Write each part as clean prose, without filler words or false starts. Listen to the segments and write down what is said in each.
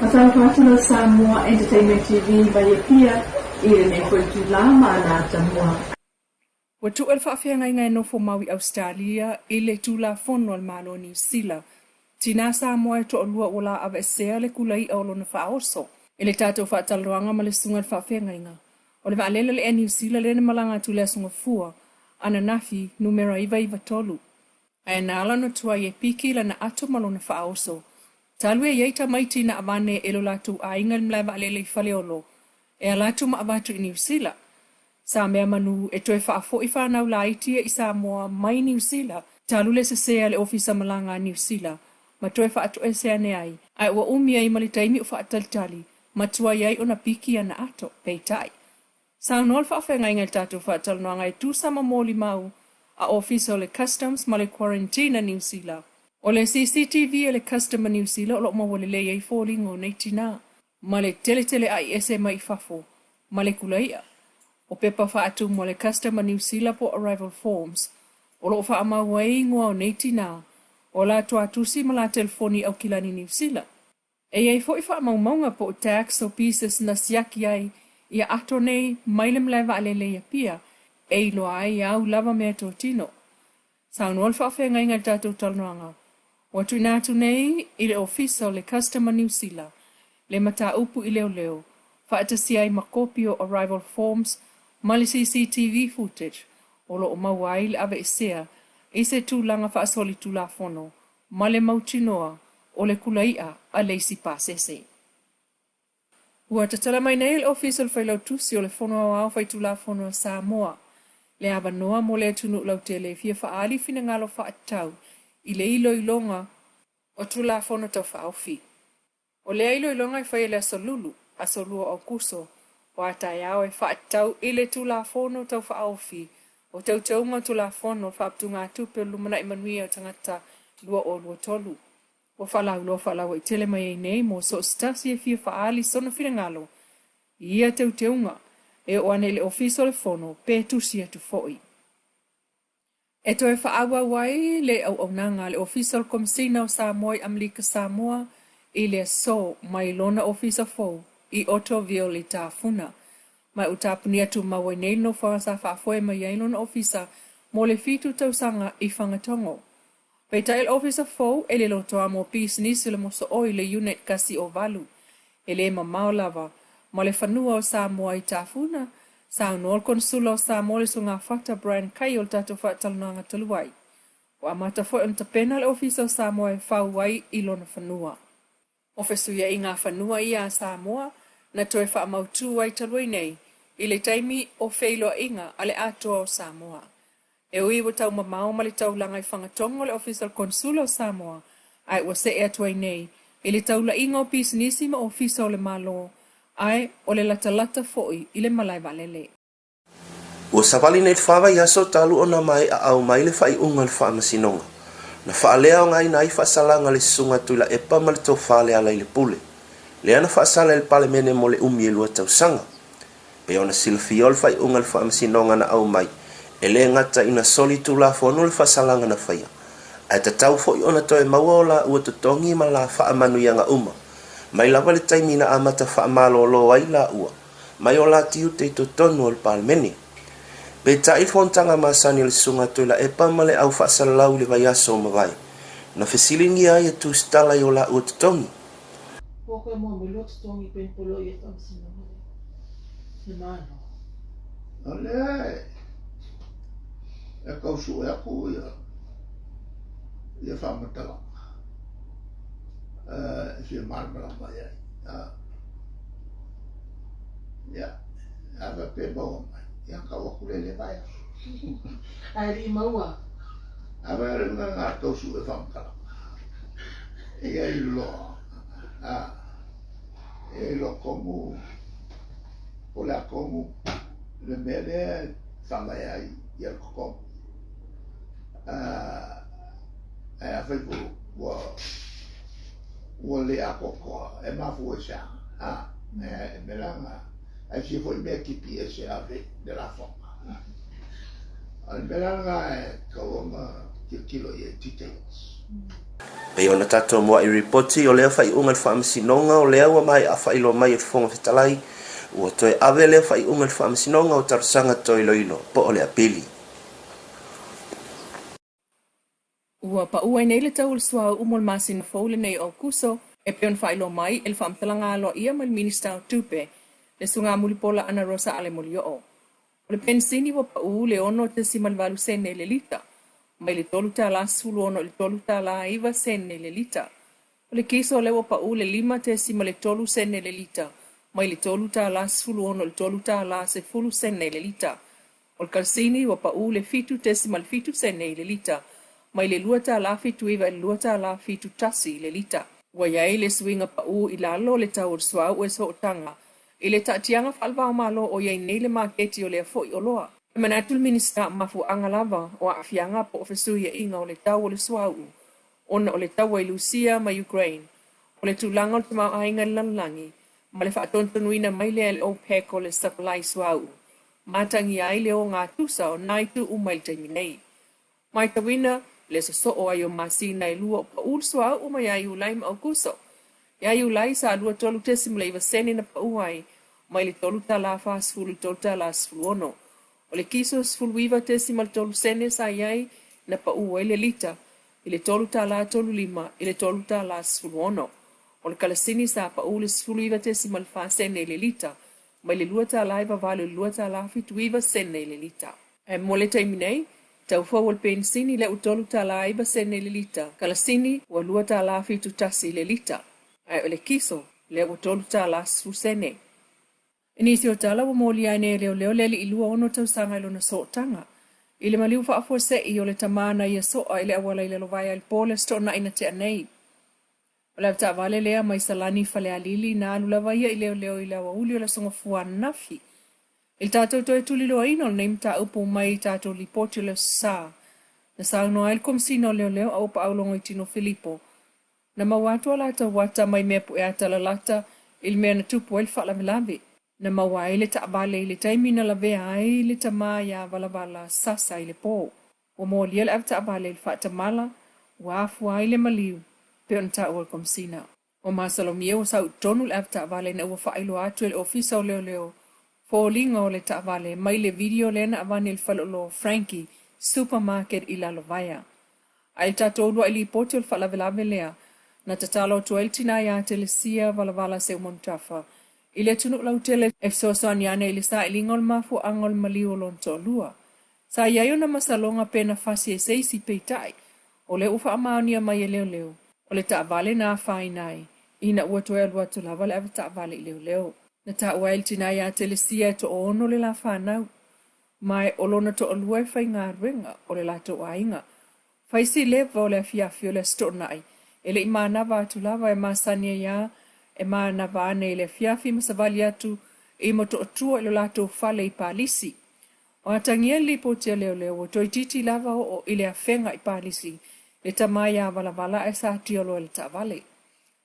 Faatalofa atu la Samoa Entertainment TV mai Apia i lenei foi itulā ma ana atamua. Ua tuʻe le faafeagaiga e nofo mau i Ausetalia i le Tulafono a le Malo o Niu Sila. Tinā Samoa e toalua ua la aveesea le kula iʻa o lona faaoso. I le tatou faatalanoaga ma le susuga i le faafeagaiga o le vaalele o le Air New Zealand lea na malaga atu i le Aso Gafua ananafi numera 993, Ae na ala ona tuai e piki lana ato ma lona faaoso. Talu e i ai tamaiti na avane e lo latou aiga i le malae vaalele i Faleolo e ala atu ma avatu i Niu Sila. Sa mea manu e toe faafoi fanau laiti ia i Samoa mai Niu Sila talu le sese a le Ofisa Malaga a Niu Sila ma toe faatoese ane ai, ae ua umi ai ma le taimi o faatalitali ma tuai ai ona piki ana ato. Peitai, saunoa le faafeagaiga i le tatou faatalanoaga e tusa ma molimau a Ofisa o le Customs ma le Quarantine a Niu Sila. O le CCTV a le Custom a Niu Sila o lo o maua lelei ai foliga o nei tinā ma le teleteleʻai ese mai i fafo ma le kula iʻa. O pepa faatumu a le Custom a Niu Sila po o Arrival Forms o lo o faamau ai igoa o nei tinā, o la tuatusi ma la telefoni Aukilani Niu Sila. E i ai foi faamaumauga po o tags o pieces na siaki ai ia ato nei mai le malae vaalele i Apia e iloa ai au lava meatotino. Saunoa le faafeagaiga i le tatou talanoaga ua tuuina atu nei i le Ofisa o le Custom a Niu Sila le mataupu i leoleo faatasia ai ma kopi o arrival forms ma le CCTV footage o lo o maua ai le aveesea i se tulaga faasolitulafono ma le mautinoa o le kula iʻa a le isi pasese. Ua tatala mai nei le Ofisa o le Failautusi o le Fono Aoao Faitulafono a Samoa le avanoa mo le atunuu lautele e fia faaali finagalo faatatau i le iloiloga o Tulafono Tau Faaofi. O lea iloiloga e faia i le Aso Lulu, aso 2 o Aokuso, o a taeao e faatatau i le Tulafono Tau Faaofi o Teuteuga o Tulafono o Faaputugatupe o le Lumanai Manuia o Tagata 2023. Ua faalauiloa faalauaitele mai ai nei mo so o se tasi e fia faaali sona finagalo i ia teuteuga e oo ane i le Ofisa o le Fono pe tusi atu foi. E toe faaauau ai le auaunaga a le Ofisa o le Komesina o Samoa i Amerika Samoa i le aso mai lona ofisa fou i Ottoville i Tafuna. Ma ua tapunia tumau ai nei le nofoaga sa faafoe mai ai lona ofisa mo le 7 tausaga i Fagatogo. Peitai o le ofisa fou e le lotoa mo pisinisi o le mosooi le Unit 108. E le mamao lava ma le fanua o Samoa i Tafuna, saunoa le Konesula o Samoa le Susuga Brian Kai o le tatou faatalanoaga talu ai. Ua amata foi ona tapena le Ofisa o Samoa e fau ai i lona fanua. O fesuiaiga fanua ia a Samoa na toe faamautu ai talu ai nei i le taimi o feiloaiga a le Atoa o Samoa. E ui ua taumamao ma le taulaga i Fagatogo le Ofisa o le Konesula o Samoa, ae ua see atu ai nei i le taulaiga o pisinisi ma ofisa o le Malo, ae o le latalata foi i le malae vaalele. Ua savali nei le fa vaiaso talu ona maeʻa aumai le faaiuga o le Faamasinoga, na faaleaogaina ai faasalaga a le Susuga Tuilaepa ma le Tofa Lealailepule, lea na faasala i le Palemene mo le umi e 2 tausaga. Pei ona silafia o le faaiuga a le Faamasinoga na aumai, e le gata ina soli tulafono le faasalaga na faia, ae tatau foi ona toe maua o laua totogi ma la faamanuiaga uma, mai lava le taimi na amata faamalolo ai laua, mai o la tiute i totonu o le Palemene. Peitai le fonotaga masani a le Susuga Tuilaepa ma le au faasalalau i le vaiaso o mavae, na fesiligia ai e Tusitala i o laua totogi. Ua koe mua mai lua totogi pe polo ia faamasinoga lea. Le Malo. O lea e tau sue atu ia ia faamatalaga e fia malamalama i ai. Ia, a faapea e maua mai, ia tau atu lea i le vaiaso. Ae le i maua. A faapea o le mea lena tau sue faamatalaga. Ia iloa, ia iloa tonu po o le a tonu le mea lea e faavae ai ia le totogi. Ae afai foi ua le atoatoa, e mafua i se a? E mea la lena, ae fia foi mea tipi ese ave le lafoga. O le mea la lena e tatau ona tilotilo i ai, details. Pei ona tatou mua'i ripoti o lea faaiuga i le Faamasinoga o lea ua maea faailoa mai e le Fofoga Fetalai, ua toe ave lea faaiuga i le Faamasinoga o Talosaga Toe Iloilo po o le Apili. Ua pau ai nei le tau o le suauu mo le masina fou lenei o Aokuso, e pei ona faailoa mai e le faamatalaga aloaia mai le Minista o Tupe, le Susuga Mulipola Anarosa Ale Molioo. O le penisini ua pau le 6.8 sene i le lita, mai le $3.16 i le $3.09 i le lita. O le kiso lea ua pau le 5.3 sene i le lita, mai le $3.16 i le $3.10 i le lita. O le kalasini ua pau le 7.7 sene i le lita, mai le $2.79 i le $2.71 i le lita. Ua i ai le suiga pau i lalo o le tau o le suauu e sootaga i le taatiaga faale-va-o-Malo o i ai nei le maketi o lea foi oloa. E manatu le Minisita o mafuaaga lava o aafiaga po o fesuiaiga o le tau o le suauu ona o le taua i Lusia ma Ukraine, o le tulaga o le tamaoaiga i le lalolagi ma le faatonutonuina mai lea e le OPEC o le sapalai suauu, matagia ai le ogatusa o nā itu uma i le taimi nei. Matauina le sosoo ai o masina e lua o pau le suauu mai ia Iulai ma Aokuso. Ia Iulai sa 23.9 sene na pau ai mai le $3.40 i le $3.16. O le kiso 19.3 sene sa i ai na pau ai le lita i le $3.35 i le $3.16. O le kalasini sa pau le 19.4 sene i le lita mai le $2.98 i le $2.79 i le lita. Ae mo le taimi nei, tau fou o le penisini lea ua $3.09 i le lita, kalasini ua $2.71 i le lita, ae o le kiso lea ua $3.10. I nisi o tala ua molia ai nei e leoleo le alii 26 tausaga i lona sootaga i le maliu faafuasei o le tama na ia soa i le auala i Lalovaea i le po o le Aso Toonai na tea nei. O le avetaavale lea mai Salani i Falealili na alu lava ia i leoleo i le aoauli o le Aso Gafua ananafi. I le tatou toe tuliloaina o lenei mataupu mai i tatou lipoti o le Aso Sa, na saunoa ai le Komesina o Leoleo Auapaau Logoitino Filipo, na maua atu a latou ata mai mea pueata lalata i le mea na tupu ai le faalavelave. Na maua ai le taavale i le taimi na lavea ai le tama iā Valavala Sasa i le po. Ua molia le avetaavale i le faatamala, ua afua ai le maliu, pei ona taua e le Komesina. Ua masalomia ua sau i totonu le avetaavale ina ua faailoa atu e le Ofisa o Leoleo foliga o le taavale mai le video lea na avane i le faleoloa Frankie Supermarket i Lalovaea. A i le tatou uluai lipoti o le faalavelave lea, na tatalo atu ai le tina iā Telesia Valavala Seumanutafa i le atunuu lautele e fesoasoani ane i le sailiga o le mafuaaga o le maliu o lona toalua. Sa i ai ona masaloga pe na fasi e se isi, peitai, o lea ua faamaonia mai e leoleo, o le taavale na afaina ai, ina ua toe alu atu lava le avetaavale i leoleo. Na taua ai le tina iā Telesia e toaono le la fanau, ma o lona toalua e faigaluega o le latou aiga. Fai si leva o le afiafi o le Aso Toonai, e le i manava atu lava e masani ai a e manava ane i le afiafi ma savali atu i Motootua i lo latou fale i Palisi. O atagia le lipoti a leoleo ua toeitiiti lava oo i le afega i Palisi le tama iā Valavala ae sa tiolo ai le taavale.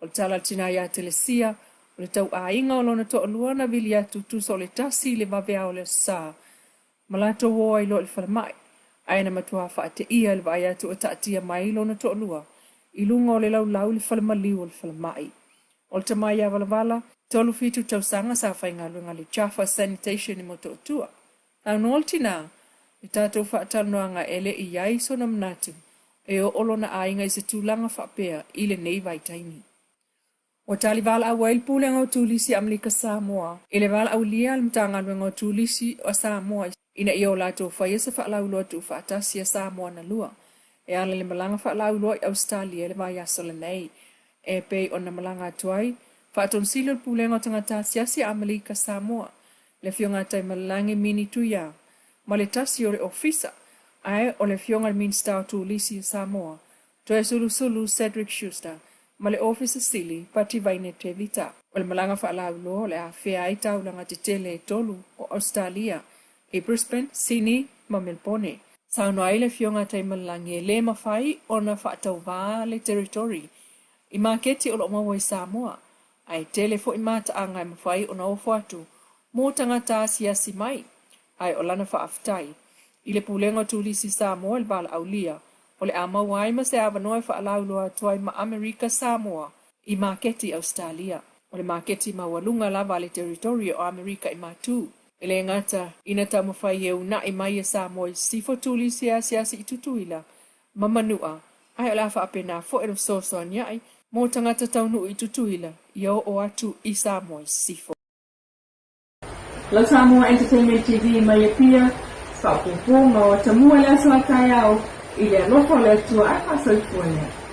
O le tala a le tina iā Telesia, o le tauaiga o lona toalua na vili atu tusa o le 1 i le vaveao o le Aso Sa, ma latou o ai loa i le falemai, ae na matua faateia i le vaai atu o taatia mai lona toalua i luga o le laulau i le fale maliu o le falemai. O le tama iā Valavala, 37 tausaga sa faigaluega i le Jaffa Sanitation i Motootua. Saunoa le tina, i tatou faatalanoaga e le i i ai sona manatu e oo lona aiga i se tulaga faapea i lenei vaitaimi. Ua tali valaau ai le Pulega o Turisi a Amerika Samoa i le valaaulia a le Matagaluega o Turisi a Samoa ina ia o latou faia se faalauiloa tuufaatasi a Samoa na lua e ala i le malaga faalauiloa i Ausetalia i le vaiaso lenei e pei ona malaga atu ai Faatonesili o le Pulega o Tagata Asiasi a Amerika Samoa, le Afioga ia Taimalelagi Mini Tuia, ma le tasi o le Ofisa, ae o le Afioga i le Minisita o Turisi a Samoa, Toesulusulu Cedric Schuster, ma le Ofisa Sili, Pativaine Tevita. O le malaga faalauiloa o le a afea ai taulaga tetele e tolu o Ausetalia, i Brisbane, Sydney ma Melbourne. Saunoa ai le Afioga a Taimalelagi e le mafai ona faatauvā le territory i maketi o lo o maua i Samoa, ae tele foi mataaga e mafai ona ofo atu mo tagata asiasi mai, ae o lana faafetai i le Pulega o Turisi Samoa i le valaaulia O le a maua ai ma se avanoa e faalauiloa atu ai ma Amerika Samoa i maketi Ausetalia. O le maketi maualuga lava a le Territory o Amerika i Matu. E le gata ina taumafai e uunai mai e Samoa i sisifo turisi e asiasi i Tutuila ma Manua, ae o le a faapena foi le fesoasoaniaʻi mo tagata taunuu i Tutuila ia oo atu i Samoa i sisifo. Lau Samoa Entertainment TV mai Apia, faaopoopo ma o atamua i le aso a taeao, i le alofa o le Atua ae faasoifua lea.